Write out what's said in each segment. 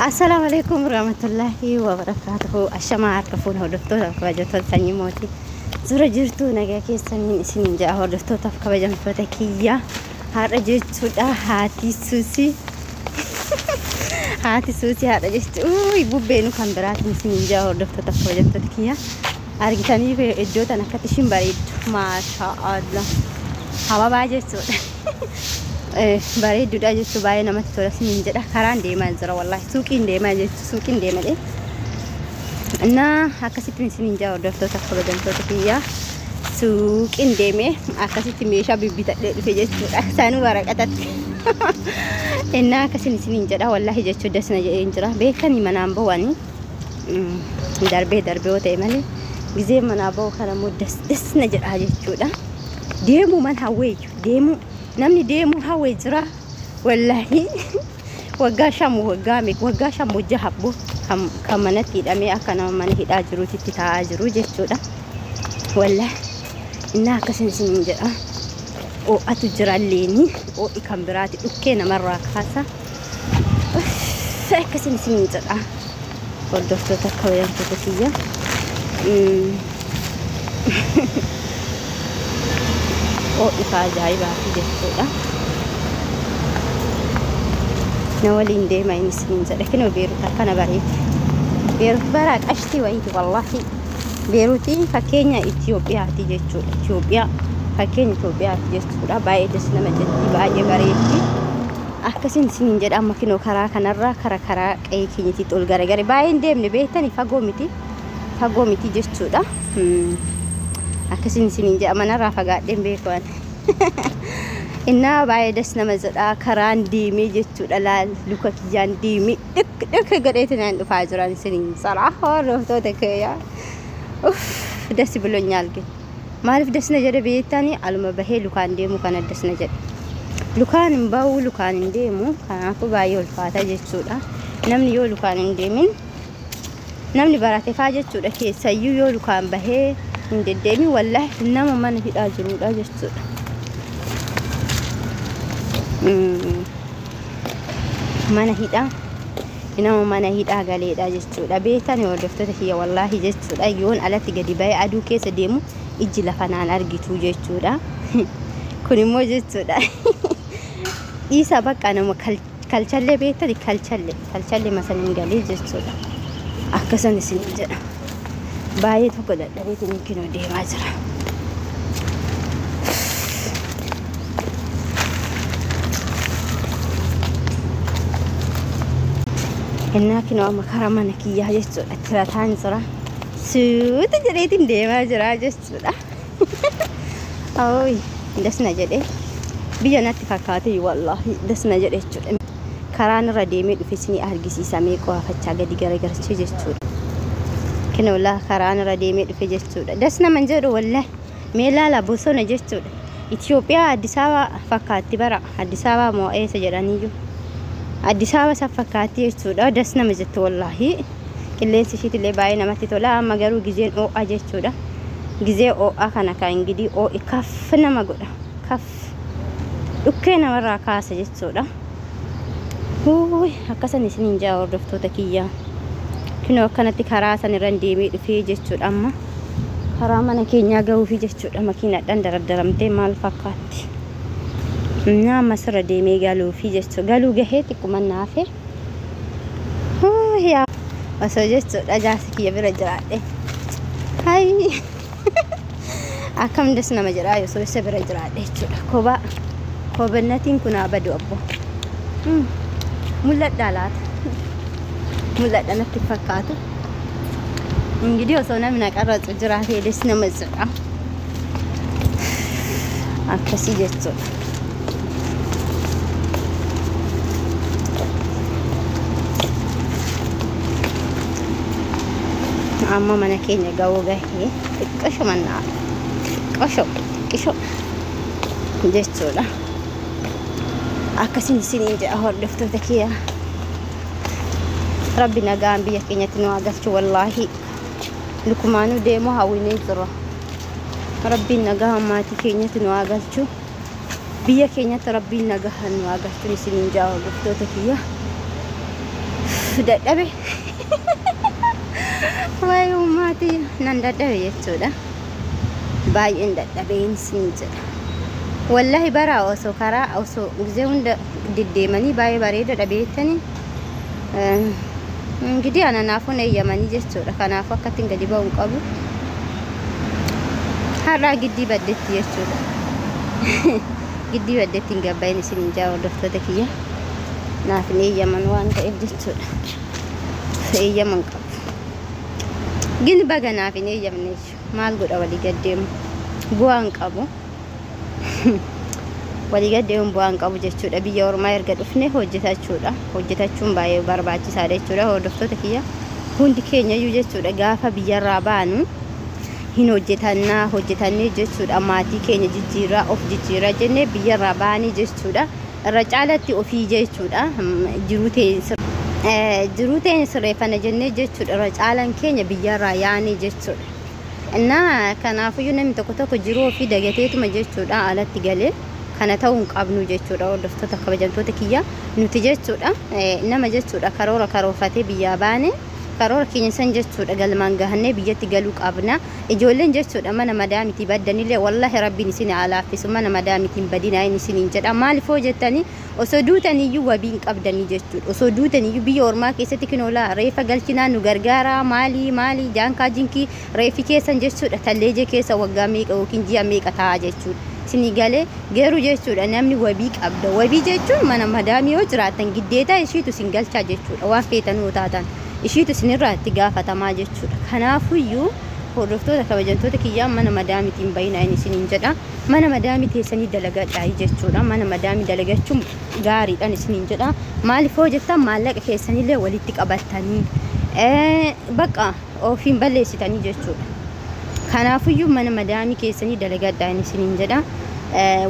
Assalaamu alaikum warahmatullahi wabarakaatuhu. Ashamaa harka fuuna hordoftootaaf kabajamtoota sanyii mootii. Zura jirtuu nagaa keessaniin isiniin ja'a hordoftootaaf kabajamtoota kiyya. Haadha jechuudha haati suusii. Haati suusii haadha jechuudha. Bubbeenu kan biraatiin isiniin ja'a hordoftootaaf kabajamtoota kiyya. Argitanii iddoo tan akkatti ishiin bareeddu. Maashaa Allah. Hababaa jechuudha. Bareedduudha jechuu baay'ee namatti tola isiniin jedha. Karaan deemaa jira wallaahi. Suuqiin deemaa jechuu suuqiin deemadhe. Innaa akkasitti isiniin jaa hordoftoota kabajamtoota kiyyaa. Suuqiin deemee akkasitti meeshaa bibbitadhee dhufe jechuudha. Isaanuu waraqatatti. Innaa akkasin isiniin jedha wallaahi jechuu dasna jedheen jira. Beekanii manaan ba'anii darbee darbee yoo ta'e malee gizee manaa ba'u kana immoo das dasna jedhaa jechuudha. Deemuu man hawweeyyu deemuu namni deemuu hawwee jira wallaahi waggaa shamu waggaa meeqa waggaa shamu jaha abbo kan manatti hidhamee akka nama mana hidhaa jiruutitti taa'aa jiru jechuudha. Wallaahi innaa akkasin isiniin jedha. Oo'atu jira leeni oo'i kan biraati dhukkee namarraa kaasa. Akkasin isiniin jedha. Hordoftoota kabajamtoota kiyya. Oo'i ka ajaa'ibaati jechuudha. Na waliin deema inni isiniin jedha. Kinoo Beerut akkana bareedi. Beerut bara qashtii wayiiti wallaahi. Beeruutiin fakkeenya Itoophiyaati jechuudha. Itoophiyaa fakkeenya Itoophiyaati jechuudha. Baay'ee das nama jetti baay'ee bareeddi. Akkasiin isiniin jedha amma kinoo karaa kanarraa kara karaa qe'ee keenyatti ol garagare baay'ee hin deemne beektanii fagoo miti fagoo miti jechuudha. Akkasiin isiniin jedha manarraa fagaadheen beeku ani. Innaa baay'ee das nama jedha karaan deemee jechuudha laal luka kiyyaan deemee dhuk dhuk godheetiin naan dhufaa jiran isiniin jedha hordoftoota kiyyaa. Uff das ብሎኛል ግን maaliif das na jedhe beektanii aluma bahee lukaan deemu kana das na jedhe. Lukaan hin bahu lukaan hin deemu kanaafuu baay'ee ulfaata jechuudha. Namni yoo lukaan hin deemin namni barate faa jechuudha keessayyuu yoo lukaan bahee hin deddeemin wallaahi nama mana hidhaa jirudha jechuudha. Mana hidhaa nama mana hidhaa galeedha jechuudha. Beektanii hordoftoota kiyya wallaahi jechuudha yoon alatti gadi bahee aduu keessa deemu ijji lafa naan argitu jechuudha. Kun immoo jechuudha. Dhiisa bakka nama kalchallee beektanii kalchallee kalchallee masaniin galee jechuudha. Akkasan isin jedha. Baay'ee tokko dadhabeetiin kinoo deemaa jira. Innaa kinoo amma karaa mana kiyyaa jechuudha. Tirataan jira. Suuta jedheetiin deemaa jira jechuudha. Ooyi dasna jedhee biyya natti fakkaate wallaahi dasna jedhe jechuudha. Karaan irra deemee dhufe isinii argisiisa mee qo'afachaa gadi garagalchee jechuudha. Kinoo laa karaan irra deemee dhufe jechuudha. Dasna man jedhu wallaahi mee laala bosona jechuudha. Itoophiyaa Addis Ababa fakkaatti bara Addis Ababa moo eessa jedhaniyyuu. Addis Ababa san fakkaatti jechuudha. Das nama jettu wallaahi. Qilleensi ishiitillee baay'ee namatti tola. Amma garuu gizeen oo'a jechuudha. Gizee oo'a kana kan ingidii oo'i kaff nama godha. Kaff dhukkee namarraa kaasa jechuudha. Huuy akkasan isiniin jaa hordoftoota kiyyaa. Kinoo akkanatti karaa san irra deemee dhufee jechuudha amma. Karaa mana keenyaa gahuufi jechuudha makiinadhaan daraddaramtee maal fakkaatti. Innaa ammas irra deemee galuufi jechuudha. Galuu gahee xiqquma naafe. Yaa osoo jechuudha jaarsi kiyya bira jiraadhe. Hayi akkam das nama jedhaa osoo isa bira jiraadhe jechuudha. Kophaa kobannatiin kun haa badu abbo. Mul'adhaa laata? Mul'adha natti fakkaatu. Ingidihi osoo namni na qarratsu jiraatee das nama jedha. Akkasii jechuudha. Amma mana keenya ga'uu gahee xiqqasho mannaa xiqqasho xiqqisho jechuudha. Akkasiin isiniin jedha hordoftoota kiyya. Rabbi nagaan biyya keenyatti nu haa galchu wallaahi. Lukumaanuu deemuu hawwinee jira. Rabbiin nagaan maatii keenyatti nu haa galchu. Biyya keenyatti rabbiin nagaan nu haa galchu isiniin jedha hordoftoota kiyya. Dadhabe. Waa'ee uummaatii nan dadhabe jechuudha. Baay'een dadhabeen isin jedha. Wallahi bara osoo karaa osoo gizee hunda deddeemanii baay'ee bareeda beektanii. Ingidihi ananaafuun eeyyamanii jechuudha. Kanaafuu akkattiin gadi ba'uu hin qabu. Har'aa giddii baddetti jechuudha. Giddii baddetti hin gabbaa'in isin hin jaa hordoftoota kiyya. Naaf hin eeyyaman waan ta'eef jechuudha. Eeyyaman qabu. Gin baga naaf hin eeyyamne jechuudha. Maal godha walii gaddeemu? Bu'aa hin qabu. Walii gaddeemuun bu'aa hin qabu jechuudha. Biyya ormaa erga dhufne hojjetachuudha. Hojjetachuun baay'ee barbaachisaadha jechuudha. Hordoftoota kiyya hundi keenyayyuu jechuudha gaafa biyyarraa baanu hin hojjetannaa hojjetannee jechuudha. Maatii keenya jijjiiraa of jijjiiraa jennee biyyarraa baanii jechuudha. Irra caalatti ofii jechuudha. Jiruu teenya sirreeffanna jennee jechuudha. Irra caalaan keenya biyyarraa yaanii jechuudha. Innaa kanaafuyyuu namni tokko tokko jiruu ofii dagateetuma jechuudha alatti galee kana ta'uu hin qabnu jechuudha. Hordoftoota kabajamtoota kiyya nuti jechuudha nama jechuudha karoora karoorfatee biyyaa baane karoora keenya san jechuudha galmaan gahannee biyyatti galuu qabna. Ijoolleen jechuudha mana madaamitii baddanillee wallahi rabbiin isin haa laaffisu mana madaamitiin badinaa inni isiniin jedha. Maaliif hoo jettanii osoo duutaniyyuu wabii hin qabdanii jechuudha. Osoo duutaniyyuu biyya ormaa keessatti kinoolaa reefa galchinaa nu gargaaraa maalii maalii jaankaa jinkii reefi keessan jechuudha talleejee keessa waggaa meeqa yookiin ji'a meeqa ta'a jechuudha. Isinii galee garuu jechuudha namni wabii qabda. Wabii jechuun mana madaamii yoo jiraattan giddeetaa ishiitu isin galchaa jechuudha. Waan feetan yoo taatan ishiitu isinirraa itti gaafatamaa jechuudha. Kanaafuyyuu hordoftoota kabajamtoota kiyyaa mana madaamitiin bayinaa inni isiniin jedha. Mana madaamii teessanii dalagadhaa jechuudha. Mana madaamii dalagachuun gaariidhaan isiniin jedha. Maaliif hoo jettan maallaqa keessanillee walitti qabattanii bakka ofiin balleessitanii jechuudha. Kanaafuyyuu mana madaamii keessanii dalagadhaa inni isiniin jedha.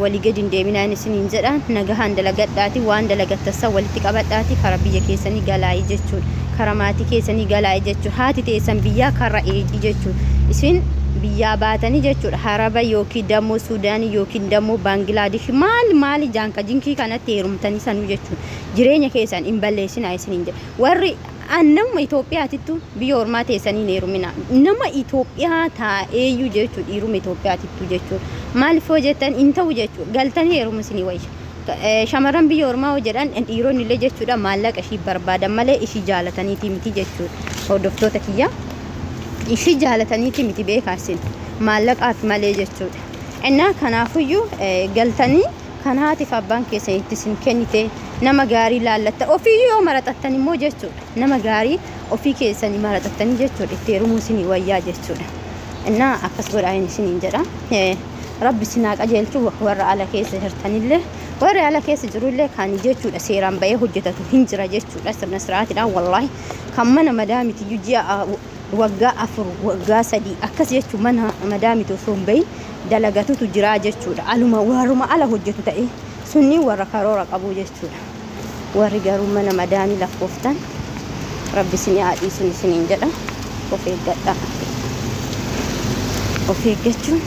Walii gadi hin deeminaa inni isiniin jedha. Nagahaan dalagadhaati waan dalagattassan walitti qabadhaati karaa biyya keessanii galaa'ii jechuudha. Karaa maatii keessanii galaa'ii jechuudha. Haati teessan biyyaa karra eegii jechuudha. Isin biyyaa baatanii jechuudha. Haraba yookiin dammoo Suudaanii yookiin dammoo Baangilaadesh maal maali jaanka jinkii kanatti heerumtanii sanuu jechuudha. Jireenya keessan hin balleessinaa isiniin jedha. Warri nama Itoophiyaatittu biyya ormaa teessanii hin heerumina. Nama Itoophiyaa taa'eeyyuu jechuudha. Dhiiruma Itoophiyaatittu jechuudha. Maaliif hoo jettan hin ta'u jechuudha. Galtanii heeruma isinii wayya. Shamarran biyya ormaa hoo jedhan dhiironni illee jechuudha maallaqa ishii barbaadan malee ishii jaalataniiti miti jechuudha. Hordoftoota kiyya ishii jaalataniiti miti beekaa isin maallaqaaf malee jechuudha. Innaa kanaafuyyuu galtanii kan haatiif abbaan keessan itti isin kennite nama gaarii laallatta ofii yoo maraxattan immoo jechuudha. Nama gaarii ofii keessanii maraxattanii jechuudha itti heerumuu isinii wayyaa jechuudha. Innaa akkas godhaa inni isiniin jedha. Rabbi isin haa qajeelchu warra ala keessa jirtanillee warri ala keessa jirullee kan jechuudha seeraan ba'ee hojjetatu hin jira jechuudha. Sirna siraatiidhaan wallaahi kan mana madaamitiyyuu ji'a waggaa 4 waggaa 3 akkas jechuun mana madaamiti osoo hin bahin dalagatutu jira jechuudha. Aluma warruma ala hojjetu ta'e sunni warra karoora qabu jechuudha. Warri garuu mana madaamii lakkooftan rabbi isin haa dhiisu isiniin jedha. Of eeggadhaa. Of eeggachuun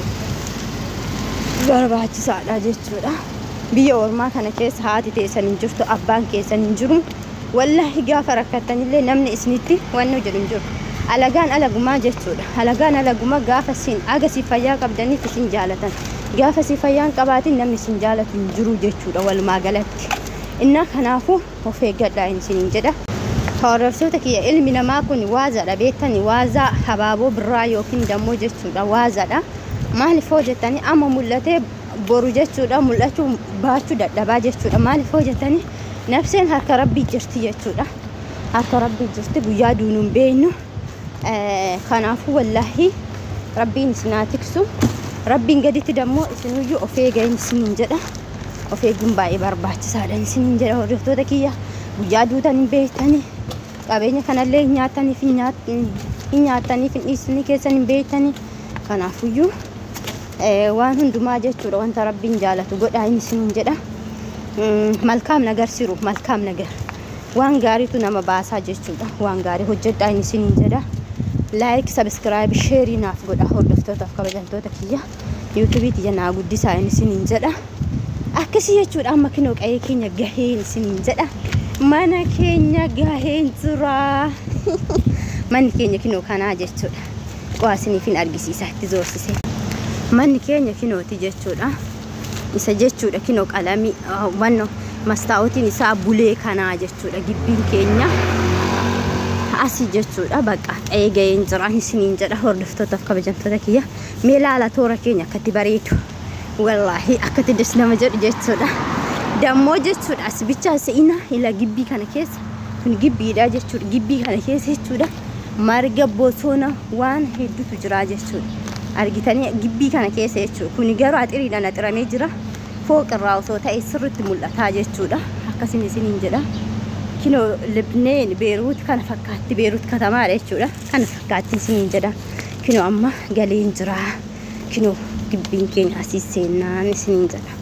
barbaachisaadha jechuudha. Biyya ormaa kana keessa haati teessan hin jirtu, abbaan keessan hin jiru. Wallahi gaafa rakkattanillee namni isinitti waan jedhu hin jiru. Alagaan alagumaa jechuudha. Alagaan alagumaa gaafa isin aga si fayyaa qabdaniif isin jaalatan. Gaafa si fayyaan qabaatin namni isin jaalatu hin jiru jechuudha walumaa galatti. Innaa kanaafuu of eeggadhaa isiniin jedha. Hordoftoota kiyya ilmi namaa kun waazaadha beektanii waazaa habaaboo birraa yookiin dammoo jechuudha waazaadha. Maaliif hoo jettanii amma mul'atee boru jechuudha mul'achuu baachuu dadhabaa jechuudha. Maaliif hoo jettanii nafseen harka rabbii jirti jechuudha. Harka rabbii jirti guyyaa duunuu hin beeknu. Kanaafuu wallaahi rabbiin isin haa tiksu. Rabbiin gaditti dammoo isinuyyuu of eegaa isiniin jedha. Of eeguun baay'ee barbaachisaadha isiniin jedha hordoftoota kiyya. Guyyaa duutan hin beektanii. Qabeenya kanallee hin nyaattaniif hin nyaattaniif hin dhiisanii keessan hin beektanii. Kanaafuyyuu waan hundumaa jechuudha wanta rabbiin jaalatu godhaa inni isiniin jedha. Malkaam nagar siru malkaam nagar waan gaariitu nama baasaa jechuudha. Waan gaarii hojjedhaa inni isiniin jedha. Like subscribe share naaf godha hordoftootaaf kabajamtoota kiyya. YouTube tiyya naa guddisaa inni isiniin jedha. Akkasii jechuudha amma kinoo qe'ee keenya gahee isiniin jedha. Mana keenya gaheen jira. Manni keenya kinoo kanaa jechuudha. Qo'aa isiniifin argisiisa itti zoorsise. Manni keenya kinooti jechuudha. Isa jechuudha kinoo qalamii wanno mastaa'otiin isaa bulee kanaa jechuudha gibbiin keenya. Asii jechuudha bakka qe'ee gaheen jira isiniin jedha hordoftootaaf kabajamtoota kiyya. Mee laala toora keenya akkatti bareedu. Wallaahi akkatti des nama jedhu jechuudha. Dammoo jechuudha as bichaa se'ina ila gibbii kana keessa kun gibbiidha jechuudha gibbii kana keessa jechuudha marga bosona waan hedduutu jira jechuudha. Argitanii gibbii kana keessa jechuudha kun garuu axiriidhaan axiramee jira fooqirraa osoo ta'e sirriitti mul'ataa jechuudha akkasiin isiniin jedha. Kinoo Libneen Beeruut kana fakkaatti Beeruut katamaadha jechuudha kana fakkaatti isiniin jedha. Kinoo amma galeen jira kinoo gibbiin keenya asii seennaan isiniin jedha.